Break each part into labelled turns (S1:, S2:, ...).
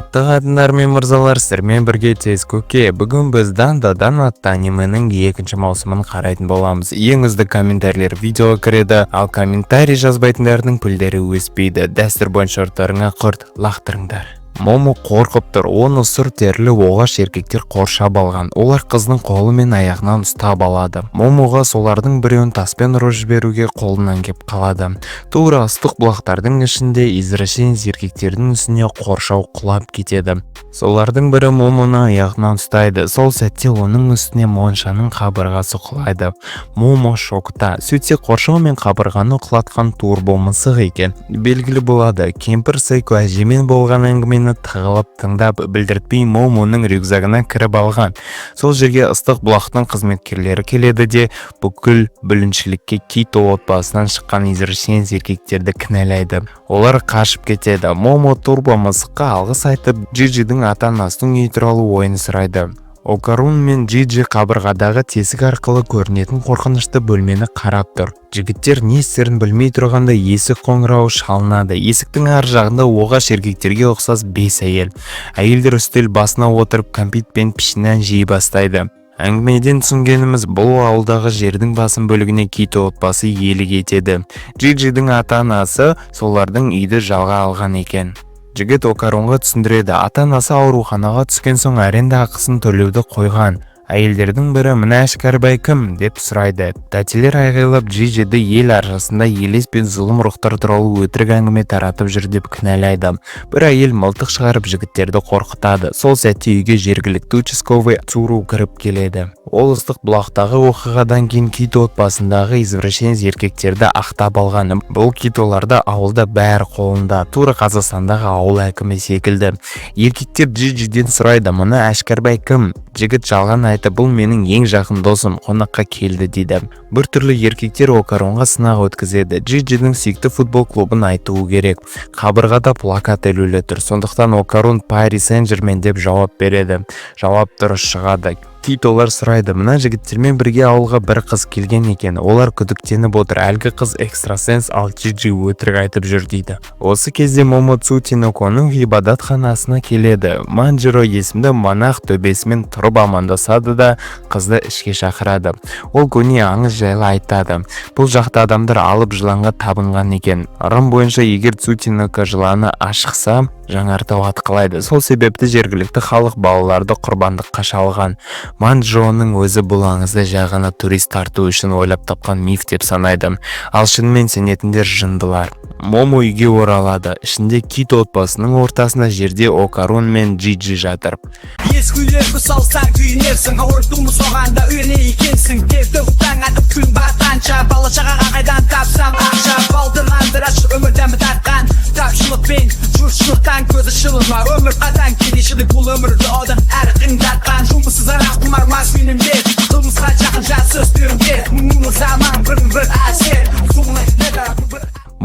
S1: Құрметті ханымдар мен мырзалар, сіздермен бірге Тез Көке. Бүгін біз Дандадан атты анименің екінші маусымын қарайтын боламыз. Ең үздік комментарийлер видеоға кіреді, ал комментарий жазбайтындардың пілдері өспейді. Дәстүр бойынша ұрттарыңа құрт лақтырыңдар. Момо қорқып тұр. Оны сұр терілі оғаш еркектер қоршап алған. Олар қыздың қолы мен аяғынан ұстап алады. Момоға солардың біреуін таспен ұрып жіберуге қолынан кеп қалады. Тура ыстық бұлақтардың ішінде извращенец еркектердің үстіне қоршау құлап кетеді. Солардың бірі Момоны аяғынан ұстайды. Сол сәтте оның үстіне моншаның қабырғасы құлайды. Момо шокта. Сөйтсе, қоршау мен қабырғаны құлатқан турбо мысық екен. Белгілі болады, кемпір Сайко әжемен болған әңгімені тығылып тыңдап, білдіртпей Момоның рюкзагына кіріп алған. Сол жерге ыстық бұлақтың қызметкерлері келеді де, бүкіл бүліншілікке Кито отбасынан шыққан извращенец еркектерді кінәлайды. Олар қашып кетеді. Момо турбо мысыққа алғыс айтып, Джиджидің ата-анасының үйі туралы ойын сұрайды. Окарун мен Джиджи қабырғадағы тесік арқылы көрінетін қорқынышты бөлмені қарап тұр. Жігіттер не істерін білмей тұрғанда, есік қоңырауы шалынады. Есіктің ар жағында оғаш еркектерге ұқсас бес әйел. Әйелдер үстел басына отырып, кәмпит пен пішінен жей бастайды. Әңгімеден түсінгеніміз, бұл ауылдағы жердің басым бөлігіне Кито отбасы иелік етеді. Джиджидің ата-анасы солардың үйді жалға алған екен. Жігіт Окарунға түсіндіреді: ата-анасы ауруханаға түскен соң, аренда ақысын төлеуді қойған. Әйелдердің бірі: «Мына Әшкәрбай кім?» – деп сұрайды. Тәтелер айғайлап, Джиджиді ел арасында елес пен зұлым рухтар туралы өтірік әңгіме таратып жүр деп кінәлайды. Бір әйел мылтық шығарып, жігіттерді қорқытады. Сол сәтте үйге жергілікті участковый Цуру кіріп келеді. Ол ыстық бұлақтағы оқиғадан кейін Кито отбасындағы извращенец еркектерді ақтап алған. Бұл Китоларда ауылда бәрі қолында, тура Қазақстандағы ауыл әкімі секілді. Еркектер Джиджиден сұрайды: «Мына Әшкәрбай кім?» Жігіт жалған айтып, «Бұл менің ең жақын досым, қонаққа келді», – дейді. Бір түрлі еркектер Окарунға сынақ өткізеді. Джиджидің сүйікті футбол клубын айтуы керек. Қабырғада плакат ілулі тұр, сондықтан Окарун «Пари Сен-Жермен» деп жауап береді. Жауап дұрыс шығады. Китолар сұрайды: мына жігіттермен бірге ауылға бір қыз келген екен, олар күдіктеніп отыр. Әлгі қыз экстрасенс, ал Джиджи өтірік айтып жүр дейді. Осы кезде Момо Цутиноконың ғибадатханасына келеді. Манджиро есімді монах төбесімен тұрып амандасады да, қызды ішке шақырады. Ол көне аңыз жайлы айтады: бұл жақта адамдар алып жыланға табынған екен. Ырым бойынша, егер Цутиноко жыланы ашықса, жанартау атқылайды. Сол себепті жергілікті халық балаларды құрбандыққа шалған. Манджоның өзі бұл аңызды жай ғана турист тарту үшін ойлап тапқан миф деп санайды, ал шынымен сенетіндер жындылар. Момо үйге оралады. Ішінде Кито отбасының ортасында жерде Окарун мен Джиджи жатыр.
S2: Ескі үйлерді салсаң, күйінерсің. Ауыр тұрмыс, оған да үйрене екенсің. Ерте таң атып, күн батқанша, бала шағаға қайдан тапсам ақша? Балдырландырашы өмір дәмі тартқан тапшылық пен жұртшылықтан көзі шылынма. Өмір қатаң, кедейшілік бұл өмірді одан әрі қиындатқан. Жұмыссыз, арақ құмар, маскүнемдер, қылмысқа жақын жасөспірімдер. Мұңлы заман, бір бір әсер.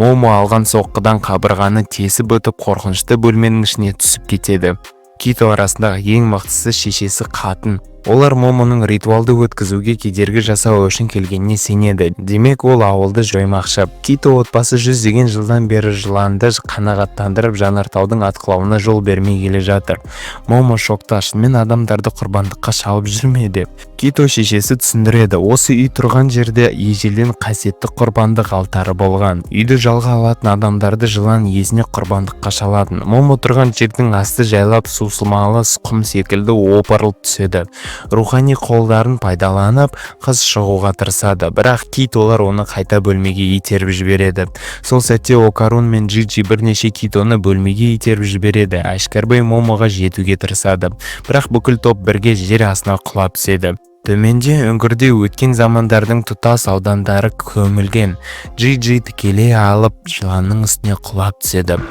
S1: Момо алған соққыдан қабырғаны тесіп өтіп, қорқынышты бөлменің ішіне түсіп кетеді. Кито арасындағы ең мықтысы шешесі қатын. Олар Момоның ритуалды өткізуге кедергі жасау үшін келгеніне сенеді. Демек, ол ауылды жоймақшы. Кито отбасы жүздеген жылдан бері жыланды қанағаттандырып, жанартаудың атқылауына жол бермей келе жатыр. Момо шокта, шынымен адамдарды құрбандыққа шалып жүр ме деп. Кито шешесі түсіндіреді: осы үй тұрған жерде ежелден қасиетті құрбандық алтары болған. Үйді жалға алатын адамдарды жылан иесіне құрбандыққа шалатын. Момо тұрған жердің асты жайлап сусылмалы құм секілді опырылып түседі. Рухани қолдарын пайдаланып, қыз шығуға тырысады, бірақ китолар оны қайта бөлмеге итеріп жібереді. Сол сәтте Окарун мен Джиджи бірнеше китоны бөлмеге итеріп жібереді. Әшкәрбай Момоға жетуге тырысады, бірақ бүкіл топ бірге жер астына құлап түседі. Төменде үңгірде өткен замандардың тұтас аудандары көмілген. Джиджи тікелей алып жыланның үстіне құлап түседі.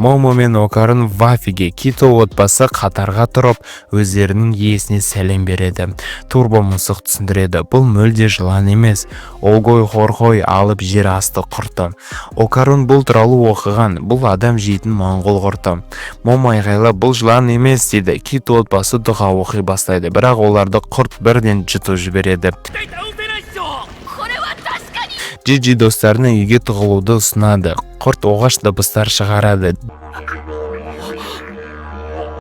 S1: Момо мен Окарун в афиге. Кито отбасы қатарға тұрып, өздерінің иесіне сәлем береді. Турбо мысық түсіндіреді: бұл мүлде жылан емес, Огой Хорхой, алып жер асты құрты. Окарун бұл туралы оқыған: бұл адам жейтін моңғол құрты. Момо айғайлап, «Бұл жылан емес», – дейді. Кито отбасы дұға оқи бастайды, бірақ оларды құрт бірден жұтып жібереді.
S3: これは確かに。
S1: Джиджи достарына үйге тығылуды ұсынады. Құрт оғаш дыбыстар шығарады.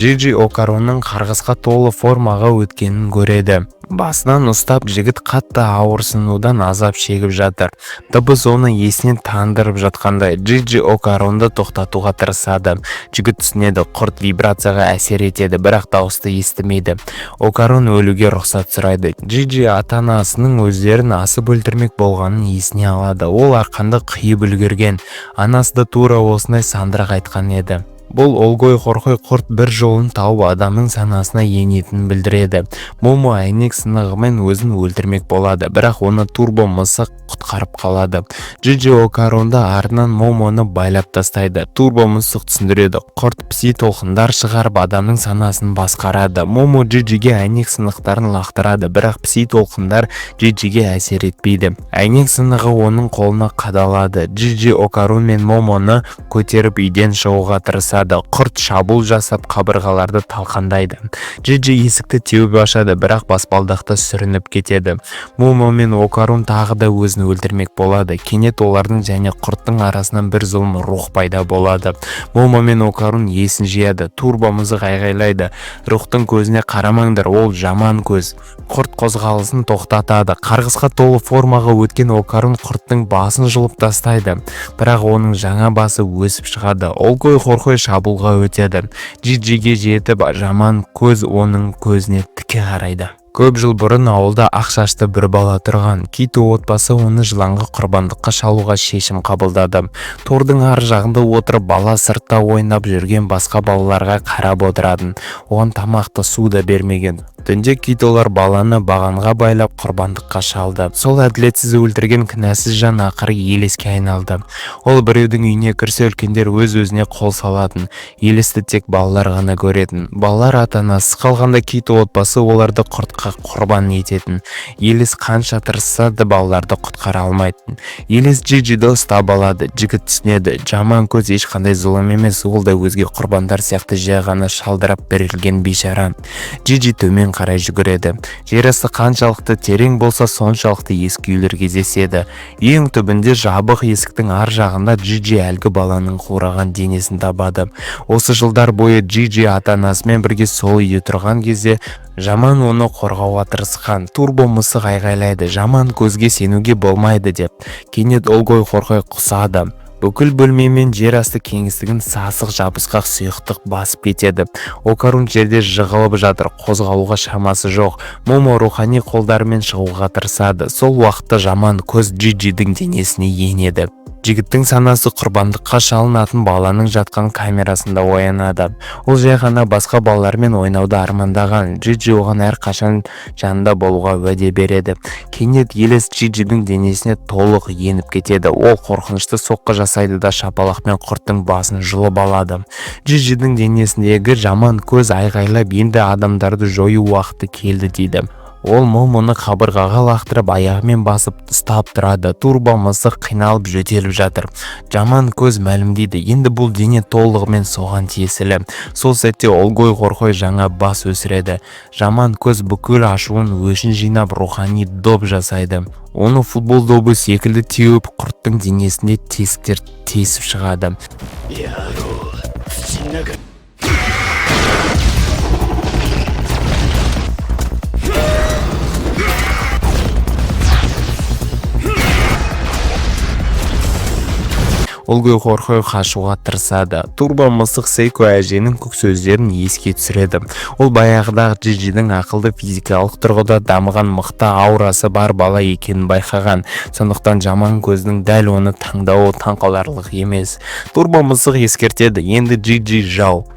S1: Джиджи Окарунның қарғысқа толы формаға өткенін көреді. Басынан ұстап, жігіт қатты ауырсынудан азап шегіп жатыр. Дыбыс оны есінен тандырып жатқандай. Джиджи Окарунды тоқтатуға тырысады. Жігіт түсінеді, құрт вибрацияға әсер етеді, бірақ дауысты естімейді. Окарун өлуге рұқсат сұрайды. Джиджи ата-анасының өздерін асып өлтірмек болғанын есіне алады. Ол арқанды қиып үлгерген. Анасы да тура осындай сандырақ айтқан еді. Бұл Олгой Хорхой құрт бір жолын тауып, адамның санасына енетінін білдіреді. Момо әйнек сынығымен өзін өлтірмек болады, бірақ оны Турбо мысық құтқарып қалады. Джиджи Окарунды артынан Момоны байлап тастайды. Турбо мысық түсіндіреді: құрт пси толқындар шығарып, адамның санасын басқарады. Момо Джиджиге әйнек сынықтарын лақтырады, бірақ пси толқындар Джиджиге әсер етпейді. Әйнек сынығы оның қолына қадалады. Джиджи Окарун мен Момоны көтеріп, үйден шығуға тырысады. Құрт шабуыл жасап, қабырғаларды талқандайды. Джиджи есікті теуіп ашады, бірақ баспалдақта сүрініп кетеді. Момо мен Окарун тағы да өзін өлтірмек болады. Кенет олардың және құрттың арасынан бір зұлым рух пайда болады. Момо мен Окарун есін жияды. Турбо мысық айғайлайды: «Рухтың көзіне қарамаңдар, ол жаман көз». Құрт қозғалысын тоқтатады. Қарғысқа толы формаға өткен Окарун құрттың басын жұлып тастайды, бірақ оның жаңа басы өсіп шығады. Олгой Хорхой шабуылға өтеді. Джиджиге жетіп, жаман көз оның көзіне тіке қарайды. Көп жыл бұрын ауылда ақ шашты бір бала тұрған. Кито отбасы оны жыланға құрбандыққа шалуға шешім қабылдады. Тордың ар жағында отырып, бала сыртта ойнап жүрген басқа балаларға қарап отыратын. Оған тамақты, су да бермеген. Түнде китолар баланы бағанға байлап, құрбандыққа шалды. Сол әділетсіз өлтірген кінәсіз жан ақыры елеске айналды. Ол біреудің үйіне кірсе, үлкендер өз-өзіне қол салатын. Елесті тек балалар ғана көретін. Балалар ата-анасыз қалғанда, кито отбасы оларды құртқа құрбан ететін. Елес қанша тырысса да, балаларды құтқара алмайтын. Елес Джиджиді ұстап алады. Жігіт түсінеді: жаман көз ешқандай зұлым емес, ол да өзге құрбандар сияқты жай ғана шалдырап берілген бейшара. Джиджи төмен қарай жүгіреді. Жер асты қаншалықты терең болса, соншалықты ескі үйлер кездеседі. Ең түбінде, жабық есіктің ар жағында Джиджи әлгі баланың қураған денесін табады. Осы жылдар бойы Джиджи ата-анасымен бірге сол үйде тұрған кезде жаман оны қорғауға тырысқан. Турбо мысық айғайлайды: «Жаман көзге сенуге болмайды», – деп. Кенет Олгой Хорхой құсады. Бүкіл бөлме мен жер асты кеңістігін сасық жабысқақ сұйықтық басып кетеді. Окарун жерде жығылып жатыр, қозғалуға шамасы жоқ. Момо рухани қолдарымен шығуға тырысады. Сол уақытта жаман көз Джиджидің денесіне енеді. Жігіттің санасы құрбандыққа шалынатын баланың жатқан камерасында оянады. Ол жай ғана басқа балалармен ойнауды армандаған. Джиджи оған әрқашан жанында болуға уәде береді. Кенет елес Джиджидің денесіне толық еніп кетеді. Ол қорқынышты соққы жасайды да, шапалақпен құрттың басын жұлып алады. Джиджидің денесіндегі жаман көз айғайлап, «Енді адамдарды жою уақыты келді», – дейді. Ол Момоны қабырғаға лақтырып, аяғымен басып ұстап тұрады. Турбо мысық қиналып жөтеліп жатыр. Жаман көз мәлімдейді: енді бұл дене толығымен соған тиесілі. Сол сәтте Олгой Хорхой жаңа бас өсіреді. Жаман көз бүкіл ашуын, өшін жинап, рухани доп жасайды. Оны футбол добы секілді теуіп, құрттың денесінде тесіктер тесіп шығады.
S3: 土の中。
S1: Олгой Хорхой қашуға тырысады. Турбо мысық Сейко әженің көк сөздерін еске түсіреді. Ол баяғыда Джиджидің ақылды, физикалық тұрғыда дамыған, мықты аурасы бар бала екенін байқаған. Сондықтан жаман көздің дәл оны таңдауы таңқаларлық емес. Турбо мысық ескертеді: енді Джиджи жау.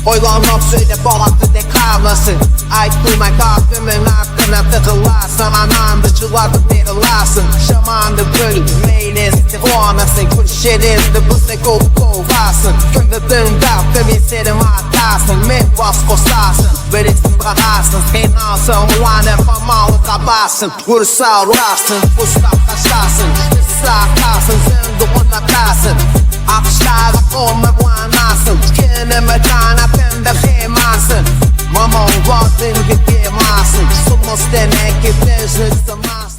S2: Ойланып сөйлеп, балақты тек қалмасын. Айттым, қалтымның артына тығыласың. Анаңды жылатып не қыласың? Жаманды біліп, мейлі қуанасың. Көшелерді бұздай көп қуасың. Кімді тыңдап, кімге сенім артасың? Мен бас қосасың, білесің, бағасың. Сен алсың, қуанып амалы табасың. Ұрса ұрасың, ұстап қашасың. Сақтасың, зіңді ұнатасың. Ақшаға қомып қуанасың. Кенеме канапемде қимасың. Мамаң.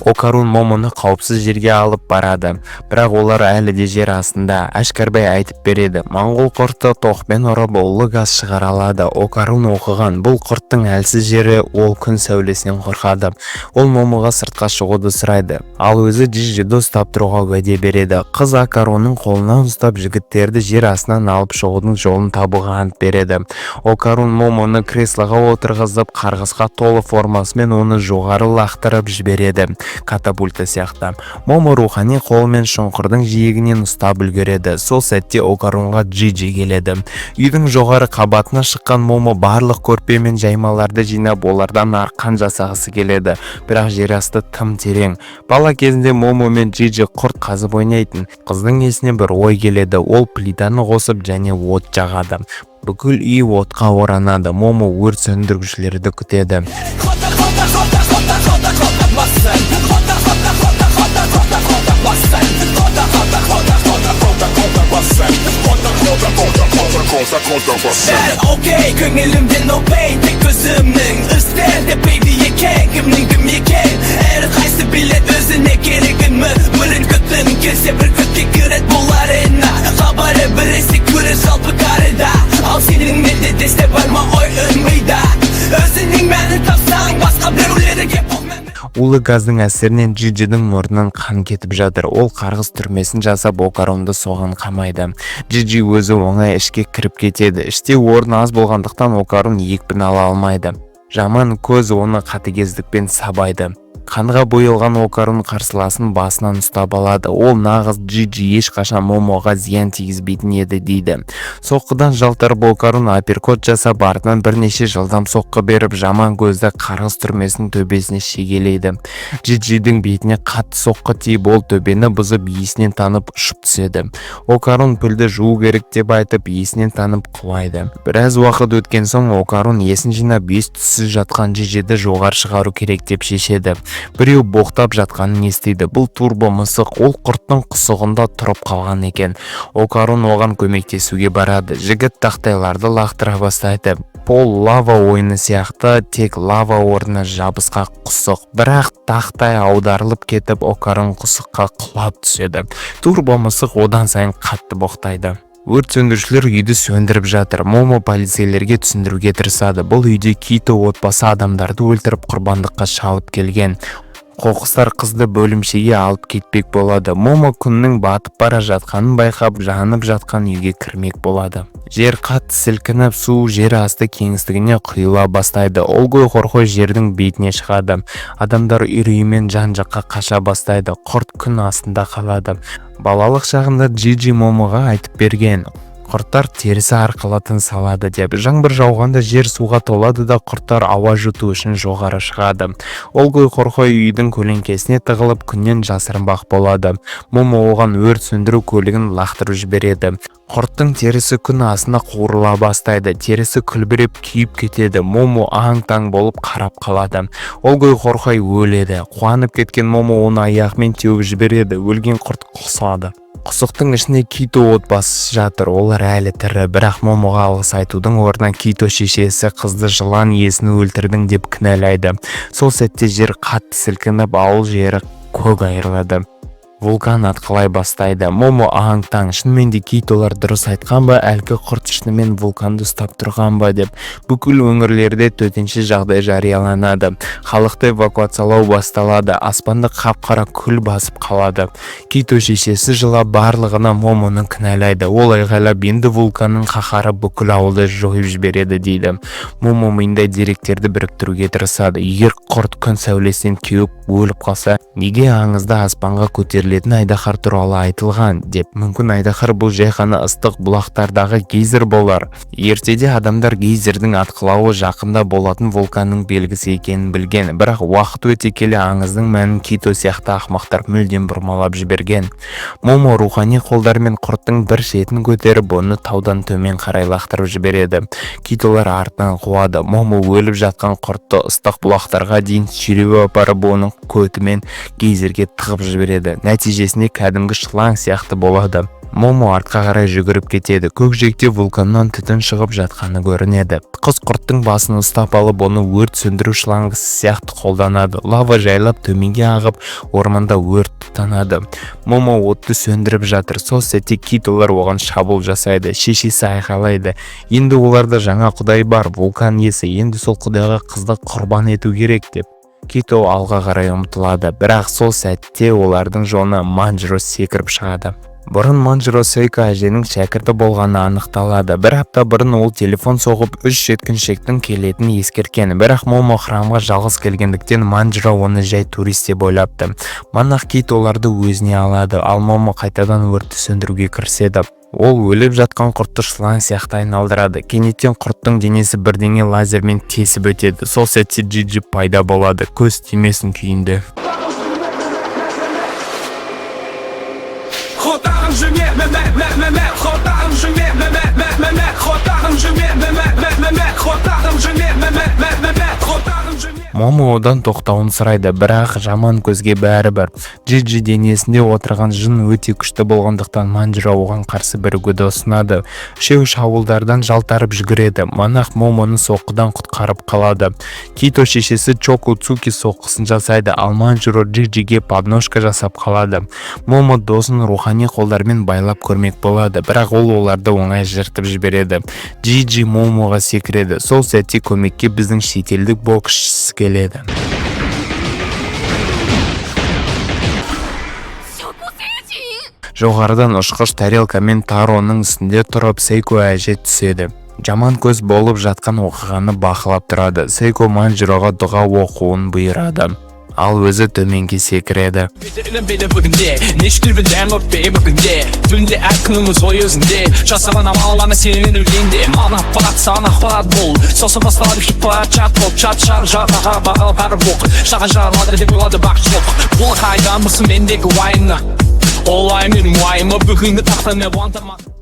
S1: Окарун Момоны қауіпсіз жерге алып барады, бірақ олар әлі де жер астында. Әшкәрбай айтып береді: моңғол құрты тоқпен ұрып, улы газ шығара алады. Окарун оқыған: бұл құрттың әлсіз жері — ол күн сәулесінен қорқады. Ол Момоға сыртқа шығуды сұрайды, ал өзі Джиджиді ұстап тұруға уәде береді. Қыз Окарунның қолынан ұстап, жігіттерді жер астынан алып шығудың жолын табуға ант береді. Окарун Момоны креслоға отырғызып, қарғысқа толы формасымен оны жоғары лақтырып жібереді, катапульта сияқты. Момо рухани қолымен шұңқырдың жиегінен ұстап үлгереді. Сол сәтте Окарунға Джиджи келеді. Үйдің жоғары қабатына шыққан Момо барлық көрпе мен жаймаларды жинап, олардан арқан жасағысы келеді, бірақ жер асты тым терең. Бала кезінде Момо мен Джиджи құрт қазып ойнайтын. Қыздың есіне бір ой келеді. Ол плитаны қосып және от жағады. Бүкіл үй отқа оранады. Момо өрт сөндіргішілерді күтеді.
S2: Хота, хота, хота, хота, хота, хота, бассын. Хота, хота, хота, хота, хота, хота, бассын. Хота, хота, хота, хота, хота, хота, бассын.
S3: Хота, хота, хота, хота, хота, хота, бассын.
S2: Бәрі окей, көңілімде no pain. Тек өзімнің істер деп бейді екен. Кімнің кім екен, әрқайсы білет өзіне керегін. Бір күткім келсе, бір күтке кірет бұл арена. Хабары біресе көрер жалпы кареда. Ал сенің менде десте бар ма ой мида? Өзіңнің мәнін тапсаң, басқа біреулерге бұл
S1: Улы газдың әсерінен Джиджидің мұрнынан қан кетіп жатыр. Ол қарғыс түрмесін жасап, Окарунды соған қамайды. Джиджи өзі оңай ішке кіріп кетеді. Іште орын аз болғандықтан, Окарун екпін ала алмайды. Жаман көз оны қатыгездікпен сабайды. Қанға боялған Окарун қарсыласын басынан ұстап алады. Ол нағыз Джиджи ешқашан Момоға зиян тигізбейтін еді дейді. Соққыдан жалтарып, Окарун апперкот жасап, артынан бірнеше жылдам соққы беріп, жаман көзді қарғыс түрмесінің төбесіне шегелейді. Джиджидің бетіне қатты соққы тиіп, ол төбені бұзып, есінен танып ұшып түседі. Окарун пілді жуу керек деп айтып, есінен танып құлайды. Біраз уақыт өткен соң Окарун есін жинап, ес түссіз жатқан Джиджиді жоғары шығару керек деп шешеді. Біреу боқтап жатқанын естиді. Бұл турбо мысық. Ол құрттың құсығында тұрып қалған екен. Окарун оған көмектесуге барады. Жігіт тақтайларды лақтыра бастайды. Пол лава ойыны сияқты, тек лава орнына жабысқақ құсық. Бірақ тақтай аударылып кетіп, Окарун құсыққа құлап түседі. Турбо мысық одан сайын қатты боқтайды. Өрт сөндірушілер үйді сөндіріп жатыр. Момо полицейлерге түсіндіруге тырысады: бұл үйде Кито отбасы адамдарды өлтіріп, құрбандыққа шалып келген. Қоқыстар қызды бөлімшеге алып кетпек болады. Момо күннің батып бара жатқанын байқап, жанып жатқан үйге кірмек болады. Жер қатты сілкініп, су жер асты кеңістігіне құйыла бастайды. Олгой Хорхой жердің бетіне шығады. Адамдар үреймен жан-жаққа қаша бастайды. Құрт күн астында қалады. Балалық шағында Джиджи Момоға айтып берген: құрттар терісі арқылы тыныс алады деп. Жаңбыр жауғанда жер суға толады да, құрттар ауа жұту үшін жоғары шығады. Олгой Хорхой үйдің көлеңкесіне тығылып, күннен жасырынбақ болады. Момо оған өрт сөндіру көлігін лақтырып жібереді. Құрттың терісі күн астында қуырыла бастайды. Терісі күлбіреп күйіп кетеді. Момо аң-таң болып қарап қалады. Олгой Хорхой өледі. Қуанып кеткен Момо оны аяғымен теуіп жібереді. Өлген құрт құсады. Құсықтың ішінде Кито отбасы жатыр. Олар әлі тірі, бірақ Момоға алғыс айтудың орнына Кито шешесі қызды жылан иесін өлтірдің деп кінәлайды. Сол сәтте жер қатты сілкініп, ауыл жері көк айырылады. Вулкан атқылай бастайды. Момо аң-таң: шынымен де Китолар дұрыс айтқан ба, әлгі құрт шынымен вулканды ұстап тұрған ба деп. Бүкіл өңірлерде төтенше жағдай жарияланады. Халықты эвакуациялау басталады. Аспанды қап-қара күл басып қалады. Кито шешесі жылап, барлығына Момоны кінәлайды. Ол айғайлап, енді вулканның қаһары бүкіл ауылды жойып жібереді дейді. Момо миында деректерді біріктіруге тырысады. Егер құрт күн сәулесінен кеуіп өліп қалса, неге аңызда аспанға көтерілетін айдаһар туралы айтылған деп. Мүмкін, айдаһар бұл жай ғана ыстық бұлақтардағы гейзер болар. Ертеде адамдар гейзердің атқылауы жақында болатын вулканның белгісі екенін білген, бірақ уақыт өте келе аңыздың мәнін Кито сияқты ақымақтар мүлдем бұрмалап жіберген. Момо рухани қолдарымен құрттың бір шетін көтеріп, оны таудан төмен қарай лақтырып жібереді. Китолар артынан қуады. Момо өліп жатқан құртты ыстық бұлақтарға дейін сүйреп апарып, оның көтімен гейзерге тығып жібереді. Нәтижесінде кәдімгі шланг сияқты болады. Момо артқа қарай жүгіріп кетеді. Көкжиекте вулканнан түтін шығып жатқаны көрінеді. Қыз құрттың басын ұстап алып, оны өрт сөндіру шлангысы сияқты қолданады. Лава жайлап төменге ағып, орманда өрт тұтанады. Момо отты сөндіріп жатыр. Сол сәтте китолар оған шабуыл жасайды. Шешесі айқайлайды: «Енді оларда жаңа құдай бар, вулкан иесі. Енді сол құдайға қызды құрбан ету керек», – деп. Кито алға қарай ұмтылады, бірақ сол сәтте олардың жолына Манжиро секіріп шығады. Бұрын Манжиро Сейко әженің шәкірті болғаны анықталады. Бір апта бұрын ол телефон соғып, үш жеткіншектің келетінін ескерткен. Бірақ Момо храмға жалғыз келгендіктен, Манжиро оны жай турист деп ойлапты. Монах Кит оларды өзіне алады, ал Момо қайтадан өртті сөндіруге кіріседі. Ол өліп жатқан құртты шланг сияқты айналдырады. Кенеттен құрттың денесі бірдеңе лазермен тесіп өтеді. Сол сәтте Джиджи пайда болады, көз тимесін күйінде. Момо одан тоқтауын сұрайды, бірақ жаман көзге бәрібір. Джиджи денесінде отырған жын өте күшті болғандықтан, Манжиро оған қарсы бірігуді ұсынады. Үшеуі шабуылдардан жалтарып жүгіреді. Монах Момоны соққыдан құтқарып қалады. Кито шешесі Чоку Цуки соққысын жасайды, ал Манжиро Джиджиге подножка жасап қалады. Момо досын рухани қолдармен байлап көрмек болады, бірақ ол оларды оңай жыртып жібереді. Джиджи Момоға секіреді. Сол сәтте көмекке біздің шетелдік боксшысы келеді. Жоғарыдан ұшқыш тарелкамен Тароның үстінде тұрып Сейко әже түседі. Жаман көз болып жатқан оқиғаны бақылап тұрады. Сейко Манжироға дұға оқуын бұйырады, ал өзі төменге секіреді.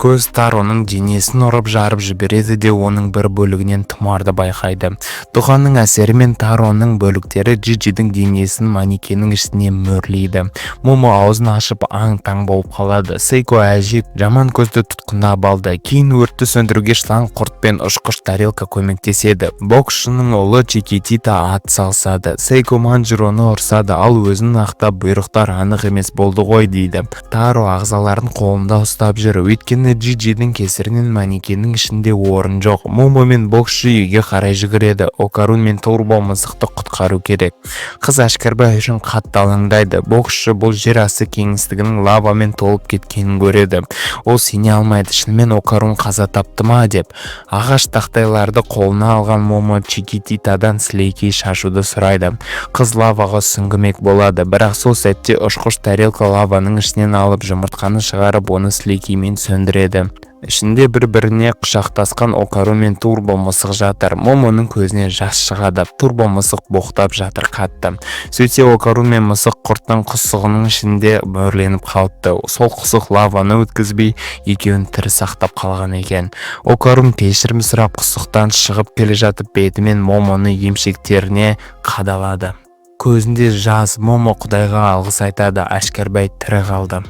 S1: Көз Тароның денесін ұрып жарып жібереді де, оның бір бөлігінен тұмарды байқайды. Дұғаның әсерімен Тароның бөліктері Джиджидің денесін манекеннің ішіне мөрлейді. Момо аузын ашып аң-таң болып қалады. Сейко әже жаман көзді тұтқындап алды. Кейін өртті сөндіруге шланг құрт пен ұшқыш тарелка көмектеседі. Боксшының ұлы Чикитита ат салысады. Сейко Манжироны ұрсады, ал өзін ақтап, бұйрықтар анық емес болды ғой дейді. Таро ағзаларын қолында ұстап жүр, өйткені Джиджидің кесірінен манекеннің ішінде орын жоқ. Момо мен боксшы үйге қарай жүгіреді. Окарун мен Турбо мысықты құтқару керек. Қыз Әшкербай үшін қатты алаңдайды. Боксшы бұл жер асты кеңістігінің лавамен толып кеткенін көреді. Ол сене алмайды, шынымен Окарун қаза тапты ма деп. Ағаш тақтайларды қолына алған Момо Чикититадан сілекей шашуды сұрайды. Қыз лаваға сүңгімек болады, бірақ сол сәтте ұшқыш тарелка лаваның ішінен алып, жұмыртқаны шығарып, оны сілекеймен сөндіреді. Ішінде бір-біріне құшақтасқан Окару мен Турбо мысық жатыр. Момоның көзіне жас шығады. Турбо мысық боқтап жатыр қатты. Сөйтсе, Окару мен мысық құрттың құсығының ішінде мөрленіп қалыпты. Сол құсық лаваны өткізбей, екеуін тірі сақтап қалған екен. Окарун кешірім сұрап, құсықтан шығып келе жатып, бетімен Момоны емшектеріне қадалады. Көзінде жас Момо құдайға алғыс айтады. Әшкербай тірі қалды.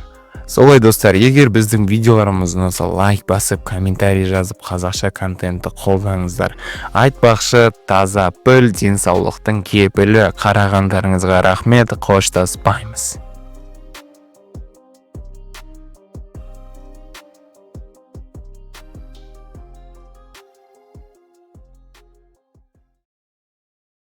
S1: Солай, достар, егер біздің видеоларымыз ұнаса, лайк басып, комментарий жазып, қазақша контентті қолдаңыздар. Айтпақшы, таза піл денсаулықтың кепілі. Қарағандарыңызға рахмет, қоштаспаймыз.